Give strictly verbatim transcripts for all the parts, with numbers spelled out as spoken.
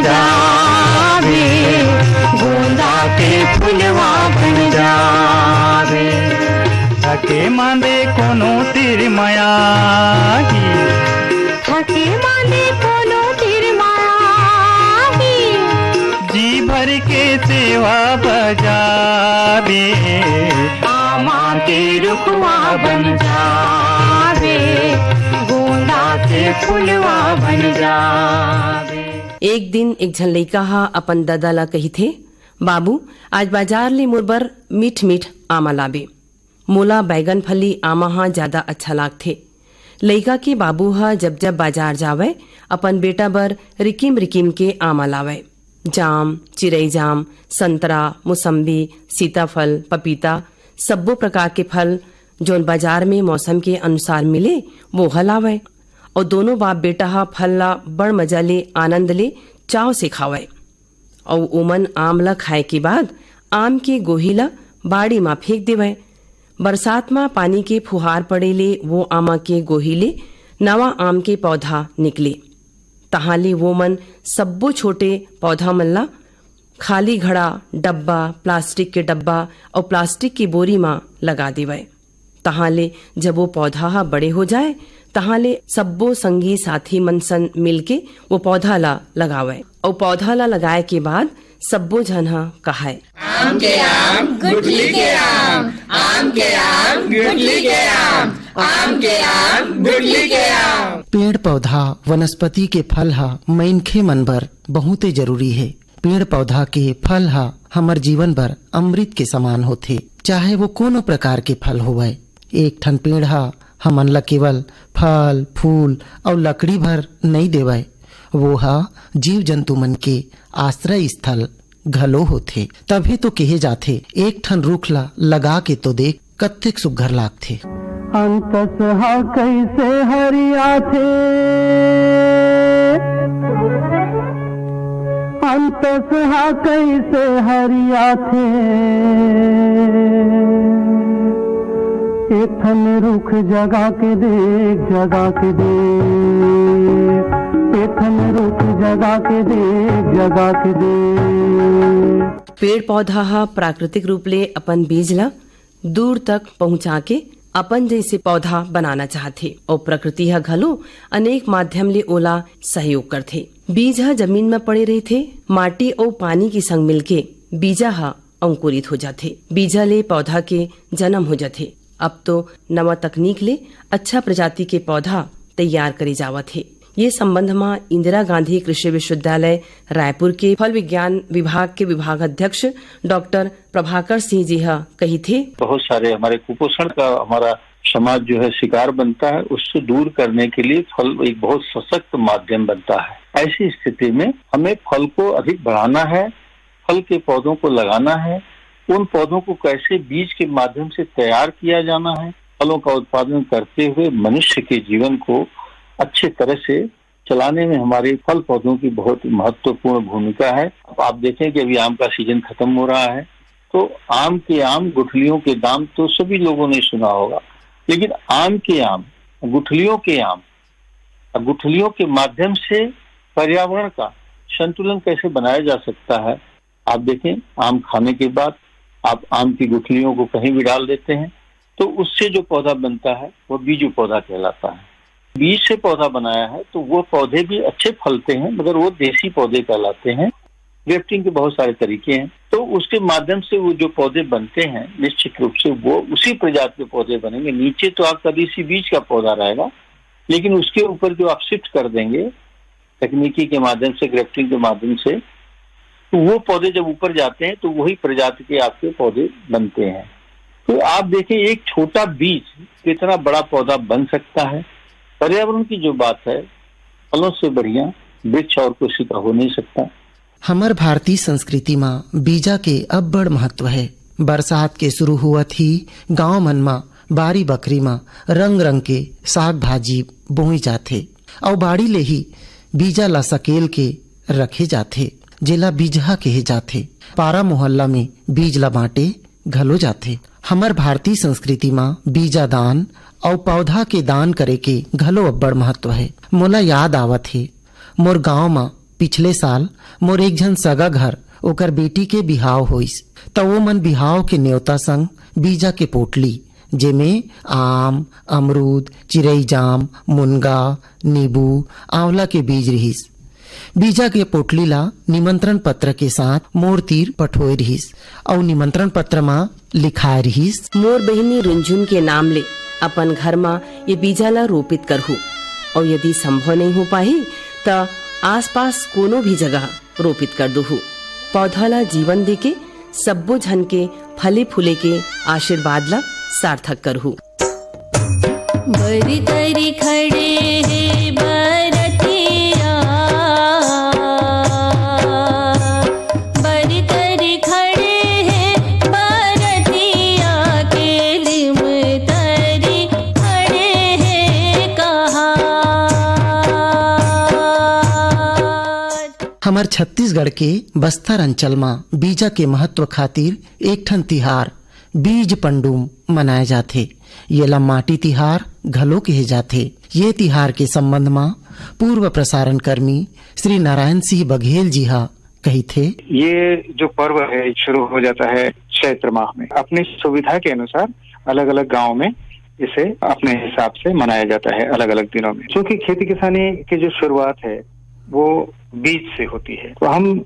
जावे, गोंदा के फुलवा बन जावे। थके मांदे कोनो तीर मया ही, थके मांदे कोनो तीर मया ही, जी भर के सेवा बजावे, आमा के रुखवा बन जावे, गोंदा के फुलवा बन जावे। एक दिन एक झन लइका ह अपन ददा ल कहिथे, "बाबू, आज बाजार ले मोर बर मीठ-मीठ आमा लाबे। मोला बैगन फली आमा ह जादा अच्छा लागथे।" लइका के बाबू ह जब-जब बाजार जावय, अपन बेटा बर रिकिम-रिकिम के आमा लावय। जाम, चिरई जाम, संतरा, मौसम्बी, सीताफल, पपीता, सब्बो प्रकार के फल, जोन बाजार में मौसम के अनुसार मिले, वो ह लावय। अउ दोनों बाप बेटा ह फल ला बड़ मजा ले, आनंद ले, चाव से खावय। अउ ओमन आम ला खाए के बाद आम के गोही ला बाड़ी मा फेंक देवय। बरसात मा पानी के फुहार पड़े ले वो आमा के गोही ले नवा आम के पौधा निकले। तहाँ ले वो मन सब्बो छोटे पौधा मन ला खाली घड़ा, डब्बा, प्लास्टिक के डब्बा अउ प्लास्टिक के बोरी मा लगा देवय। तहाँ ले जब वो पौधा ह बड़े हो जाए, तहाँ ले सब्बो संगी साथी मन सन मिलके वो पौधा ला लगावय। अउ पौधा ला लगाए के बाद सब्बो झन ह कहाय, आम के आम, गुठली के आम, आम के आम, गुठली के आम, आम के आम, गुठली के आम। पेड़ पौधा, वनस्पति के फल ह मनखे मन बर बहुते जरूरी हे। पेड़ पौधा के फल ह हमर जीवन बर अमृत के समान होथे, चाहे वो कोनो प्रकार के फल होवय। एक ठन पेड़ ह हमन ल केवल फल, फूल अउ लकड़ी भर नइ देवय, वो ह जीव जंतु मन के आश्रय स्थल घलो होथे। तभे तो केहे जाथे, एक ठन रुख ल लगा के तो देख, कतेक सुग्घर लागथे। अंतस ह कइसे हरियाथे, अंतस ह कइसे हरियाथे। एठन रुख जगा के देख, जगा के देख, एठन रुख जगा के देख, जगा के देख। पेड़ पौधा ह प्राकृतिक रूप ले अपन बीज ल दूर तक पहुंचा के अपन जइसे पौधा बनाना चाहथे। अउ प्रकृति ह घलो अनेक माध्यम ले ओला सहयोग करथे। बीज ह जमीन म पड़े रहिथे, माटी अउ पानी के संग मिलके बीजा ह अंकुरित हो जाथे। बीजा ले पौधा के जन्म हो जाथे। अब तो नवा तकनीक ले अच्छा प्रजाति के पौधा तैयार करे जावत हे। ये संबंध म इंदिरा गांधी कृषि विश्वविद्यालय रायपुर के फल विज्ञान विभाग के विभाग अध्यक्ष डॉक्टर प्रभाकर सिंह जी ह कहिथे। बहुत सारे हमारे कुपोषण का हमारा समाज जो है शिकार बनता है, उससे दूर करने के लिए फल एक बहुत सशक्त माध्यम बनता है। ऐसी स्थिति में हमें फल को अधिक बढ़ाना है, फल के पौधों को लगाना है। उन पौधों को कैसे बीज के माध्यम से तैयार किया जाना है, फलों का उत्पादन करते हुए मनुष्य के जीवन को अच्छे तरह से चलाने में हमारे फल पौधों की बहुत महत्वपूर्ण भूमिका है। अब आप देखें कि अभी आम का सीजन खत्म हो रहा है, तो आम के आम, गुठलियों के दाम तो सभी लोगों ने सुना होगा, लेकिन आम के आम, गुठलियों के आम, गुठलियों के माध्यम से पर्यावरण का संतुलन कैसे बनाया जा सकता है। आप देखें, आम खाने के बाद आप आम की गुठलियों को कहीं भी डाल देते हैं, तो उससे जो पौधा बनता है, वो बीजू पौधा कहलाता है। बीज से पौधा बनाया है, तो वो पौधे भी अच्छे फलते हैं, मगर वो देसी पौधे कहलाते हैं। ग्रेफ्टिंग के बहुत सारे तरीके हैं, तो उसके माध्यम से वो जो पौधे बनते हैं, निश्चित रूप से वो उसी प्रजाति के पौधे बनेंगे। नीचे तो आपका देसी बीज का पौधा रहेगा, लेकिन उसके ऊपर जो आप शिफ्ट कर देंगे तकनीकी के माध्यम से, ग्रेफ्टिंग के माध्यम से, तो वो पौधे जब ऊपर जाते हैं, तो वही प्रजाति के आपके पौधे बनते हैं। तो आप देखें, एक छोटा बीज कितना बड़ा पौधा बन सकता है। पर्यावरण की जो बात है, फलों से बढ़िया वृक्ष और कृषि का हो नहीं सकता। हमर भारतीय संस्कृति म बीजा के अब्बड़ महत्व हे। बरसात के शुरू होवत ही गांव मन म बारी बखरी म रंग-रंग के साग-भाजी बोई जाथे अउ बाड़ी ले ही बीजा ला सकेल के रखे जाथे, जेला बीजहा कहे जाथे। पारा मोहल्ला में बीज ला बांटे घलो जाथे। हमर भारतीय संस्कृति म बीजा दान अउ पौधा के दान करे के घलो अब्बड़ महत्व हे। मोला याद आवत हे, मोर गांव म पिछले साल मोर एक झन सगा घर ओकर बेटी के बिहाव होइस, त वो मन बिहाव के नेवता संग बीजा के पोटली, जेमे आम, अमरूद, चिरई जाम, मुनगा, नींबू, आंवला के बीज रिहिस। बीजा के पोटली ला निमंत्रण पत्र के साथ मोर तीर पठोए रिहिस, अउ निमंत्रण पत्र म लिखाए रिहिस। मोर बहिनी रुनझुन के नाम ले अपन घर म ये बीजा ला रोपित करहू, अउ यदि संभव नइ हो पाही, त आसपास कोनो भी जगह रोपित कर दुहू। पौधा ला जीवन देके सब्बो झन के फले फूले के आशीर्वाद ला सार्थक करहू। बरी तरी खड़े हे बरतिया, बरी तरी खड़े हे बरतिया, के लिम तरी खड़े हे कहार। हमर छत्तीसगढ़ के बस्तर अंचल म बीजा के महत्व खातिर एक ठन तिहार बीज पंडुम मनाए जाथे। येला माटी तिहार घलो कहे जाथे। ये तिहार के संबंध म पूर्व प्रसारण कर्मी श्री नारायण सिंह बघेल जी ह कहिथे। ये जो पर्व है, शुरू हो जाता है चैत्र माह में। अपनी सुविधा के अनुसार अलग-अलग गांव में इसे अपने हिसाब से मनाया जाता है अलग-अलग दिनों में। क्योंकि खेती किसानी की जो शुरुआत है, वो बीज से होती है, तो हम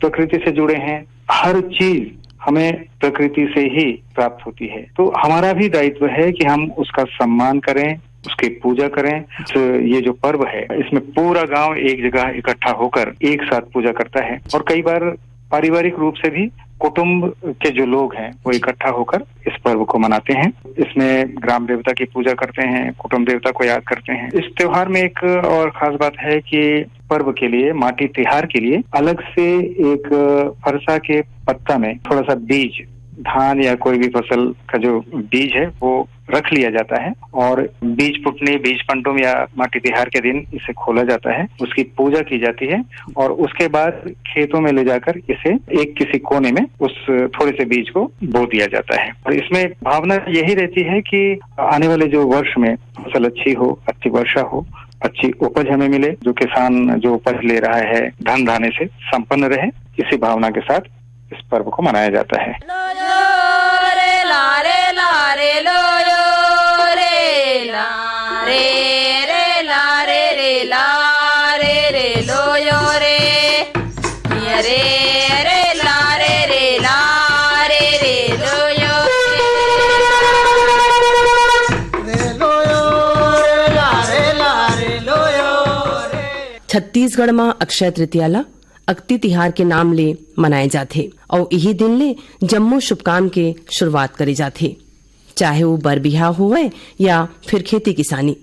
प्रकृति से जुड़े हैं। हर चीज हमें प्रकृति से ही प्राप्त होती है, तो हमारा भी दायित्व है कि हम उसका सम्मान करें, उसकी पूजा करें। तो ये जो पर्व है, इसमें पूरा गांव एक जगह इकट्ठा होकर एक साथ पूजा करता है, और कई बार पारिवारिक रूप से भी कुटुंब के जो लोग हैं, वो इकट्ठा होकर इस पर्व को मनाते हैं। इसमें ग्राम देवता की पूजा करते हैं, कुटुंब देवता को याद करते हैं। इस त्योहार में एक और खास बात है कि पर्व के लिए, माटी तिहार के लिए अलग से एक फरसा के पत्ता में थोड़ा सा बीज, धान या कोई भी फसल का जो बीज है, वो रख लिया जाता है, और बीज पुटनी, बीज पंडुम या माटी तिहार के दिन इसे खोला जाता है, उसकी पूजा की जाती है, और उसके बाद खेतों में ले जाकर इसे एक किसी कोने में उस थोड़े से बीज को बो दिया जाता है। और इसमें भावना यही रहती है कि आने वाले जो वर्ष में फसल अच्छी हो, अच्छी वर्षा हो, अच्छी उपज हमें मिले, जो किसान जो उपज ले रहा है, धन धान्य से संपन्न रहे, इसी भावना के साथ इस पर्व को मनाया जाता है। छत्तीसगढ़ म अक्षय तृतीया ला अक्ती तिहार के नाम ले मनाए जाथे, अउ इही दिन ले जम्मो शुभ काम के शुरुआत करे जाथे, चाहे वो बर बिहाव होवय या फिर खेती किसानी।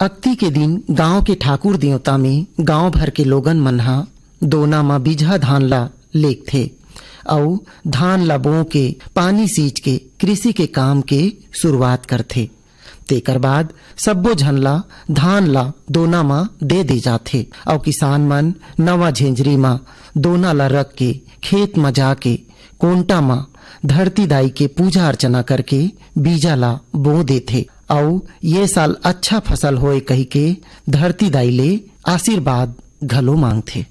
अक्ती के दिन गांव के ठाकुर देवता में गांव भर के लोगन मन ह दोना म बिजहा धान ला लेगथे, अउ धान ला बो के, पानी सींच के कृषि के काम के शुरुआत करथे। तेकर बाद सब्बो झन ला धान ला दोना म दे दे जाथे, अउ किसान मन नवा झेंझरी म दोना ला रख के खेत म जाके कोंटा म धरती दाई के पूजा अर्चना करके बीजा ला बो देथे, अउ ये साल अच्छा फसल होए कहिके धरती दाई ले आशीर्वाद घलो मांगथे।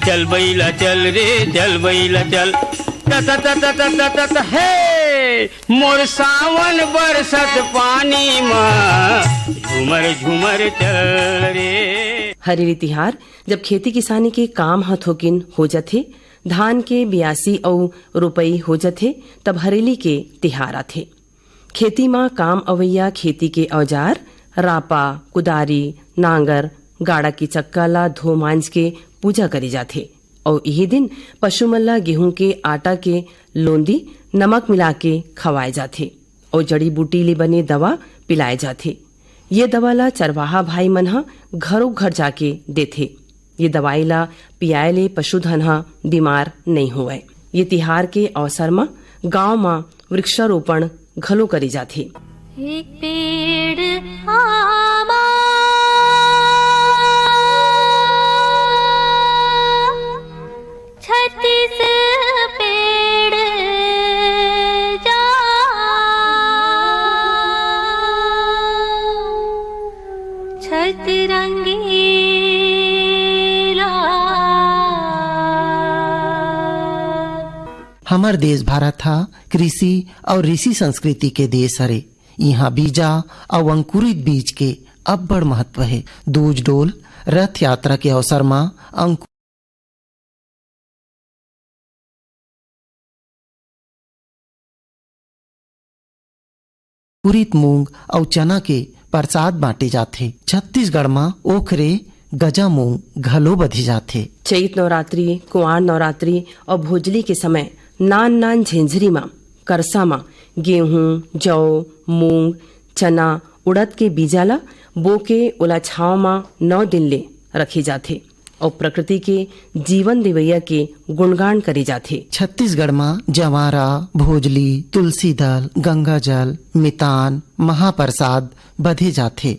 चल बइला चल रे, चल बइला चल, त त त त त त त त हे, मोर सावन बरसत पानी म, झूमर झूमर चल रे। हरेली तिहार जब खेती किसानी के काम ह थोकिन हो जथे, धान के बियासी अउ रोपई हो जथे, तब हरेली के तिहार आथे। खेती म काम अवइया खेती के औजार, रापा, कुदारी, नांगर, गाड़ा के चक्का ला धो मांज के पूजा करे जाथे। अउ इही दिन पशु मन ला गेहूं के आटा के लोंदी नमक मिला के खवाए जाथे अउ जड़ी बूटी ले बने दवा पिलाए जाथे। ये दवा ला चरवाहा भाई मन ह घरो घर जाके देथे। ये दवाई ला पियाए ले पशुधन ह बीमार नइ होवय। ये तिहार के अवसर म गांव म वृक्षारोपण घलो करे जाथे। एक पेड़ आमा, छत्तीस पेड़ जा, छत रंगीला। हमर देश भारत ह कृषि अउ ऋषि संस्कृति के देश हरे। इहाँ बीजा अउ अंकुरित बीज के अब्बड़ महत्व हे। दूज डोल, रथ यात्रा के अवसर म अंकुरित मूंग अउ चना के प्रसाद बांटे जाथे। छत्तीसगढ़ म ओखरे गजा मूंग घलो बधे जाथे। चैत नवरात्रि, कुंवार नवरात्रि अउ भोजली के समय नान नान झेंझरी म, करसा म गेहूं, जौ, मूंग, चना, उड़द के बीजा ल बोके ओला छांव म नौ दिन ले रखे जाथे अउ प्रकृति के जीवन देवैया के गुणगान करे जाथे। छत्तीसगढ़ म जवारा, भोजली, तुलसी दल, गंगा जल, मितान, महाप्रसाद बधे जाथे।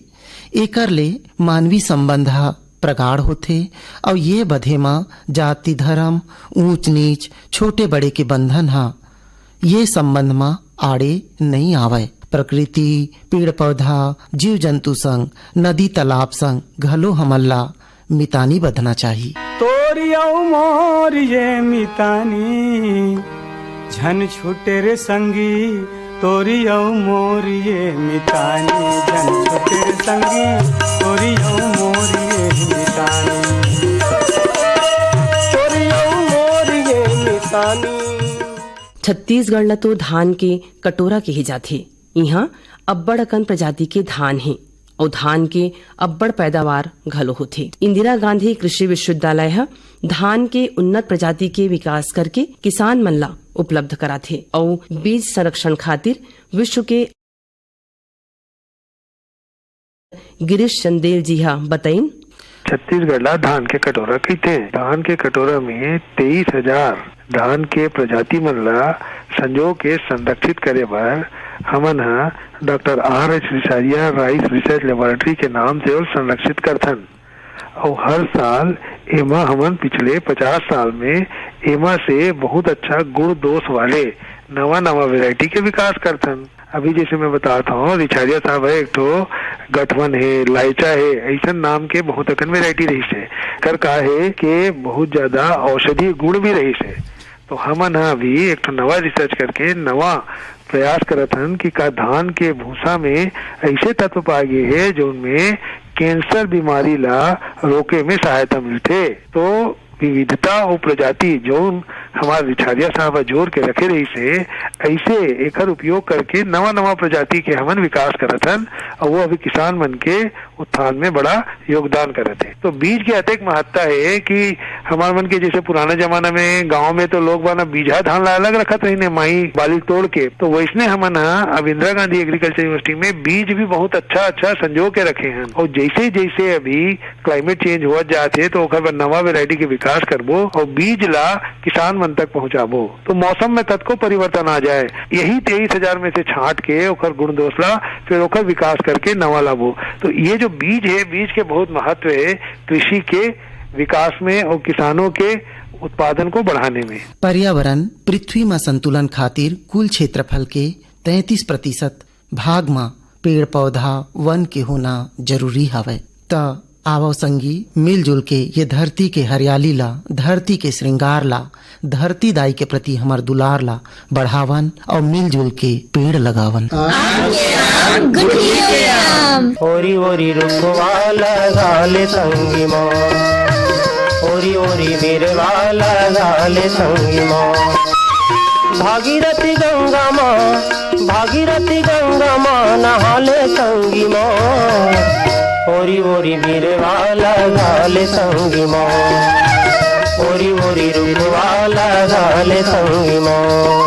एकर ले मानवी संबंध ह प्रगाढ़ होथे अउ ये बधे म जाति, धर्म, ऊंच नीच, छोटे बड़े के बंधन ह ये संबंध म आड़े नइ आवय। प्रकृति, पेड़ पौधा, जीव जंतु संग, नदी तालाब संग घलो हमन ला मितानी बधना चाही। तोरी अउ मोर ये मितानी, झन छूटे रे संगी। तोरी अउ मोर ये मितानी, झन छूटे रे संगी। तोरी अउ मोर ये मितानी, तोरी अउ मोर ये मितानी। छत्तीसगढ़ ल तो धान के कटोरा केहे जाथे। इहाँ अब्बड़ अकन प्रजाति के धान हे अउ धान के अब्बड़ पैदावार घलो होथे। इंदिरा गांधी कृषि विश्वविद्यालय ह धान के उन्नत प्रजाति के विकास करके किसान मन ला उपलब्ध कराथे अउ बीज संरक्षण खातिर विश्व के गिरीश चंदेल जी ह बतइन। छत्तीसगढ़ ला धान के कटोरा कहिथे। धान के कटोरा में तेईस हजार धान के प्रजाति मन ला संजो के संरक्षित करे बर हमन ह doctor R H Risaria rice research laboratory के नाम से ओल संरक्षित करथन। अउ हर साल एमा हमन पिछले पचास साल में एमा से बहुत अच्छा गुण दोष वाले नवा-नवा वैरायटी के विकास करथन। अभी जैसे मैं बतात हूँ, रिछारिया साहब है, एक ठो गठवन है, लाइचा है, ऐसन नाम के बहुत अकन वैरायटी रहिस है। कर का है कि बहुत ज्यादा औषधीय गुण भी रहिस है। तो हमन ह अभी एक ठो नवा रिसर्च करके नवा प्रयास करत हन कि का धान के भूसा में ऐसे तत्व पाए गे हे, जोन में कैंसर बीमारी ला रोके में सहायता मिलथे। तो विविधता अउ प्रजाति, जोन हमार रिछारिया साहब ह जोर के रखे रहिस हे, ऐसे एकर उपयोग करके नवा-नवा प्रजाति के हमन विकास करत हन, अउ वो अभी किसान मन के उत्थान में बड़ा योगदान करत हे। तो बीज के अतेक महत्ता हे कि हमार मन के जैसे पुराना जमाना में गांव में तो लोग बाना बीजहा धान ला अलग रखत रहिन हे, माई बाली तोड़ के, तो वैसने हमन ह अब इंदिरा गांधी एग्रीकल्चर यूनिवर्सिटी में बीज भी बहुत अच्छा-अच्छा संजो के रखे हन। अउ जैसे-जैसे अभी क्लाइमेट चेंज होवत जात हे, तो ओकर बर नवा वैरायटी के विकास करबो अउ बीज ला किसान मन तक पहुंचाबो। तो मौसम में कतको परिवर्तन आ जाए, यही तेईस हजार में से छांट के ओकर गुण दोष ला फिर ओकर विकास करके नवा लाबो। तो ये जो बीज हे, बीज के बहुत महत्व हे कृषि के विकास में अउ किसानों के उत्पादन को बढ़ाने में। पर्यावरण, पृथ्वी म संतुलन खातिर कुल क्षेत्रफल के तैंतीस प्रतिशत भाग म पेड़ पौधा, वन के होना जरूरी हवय। त आवव संगी, मिलजुल के ये धरती के हरियाली ला, धरती के श्रृंगार ला, धरती दाई के प्रति हमर दुलार ला बढ़ावन अउ मिलजुल के पेड़ लगावन। ओरी ओरी रुखवा लगा ले संगी मो, ओरी ओरी बिरवा लगा ले संगी मो। भागीरथी गंगा माँ, भागीरथी गंगा माँ नहा ले संगी माँ। ओरी ओरी बिरवा लगा ले संगी माँ, ओरी ओरी रुखवा लगा ले संगी माँ।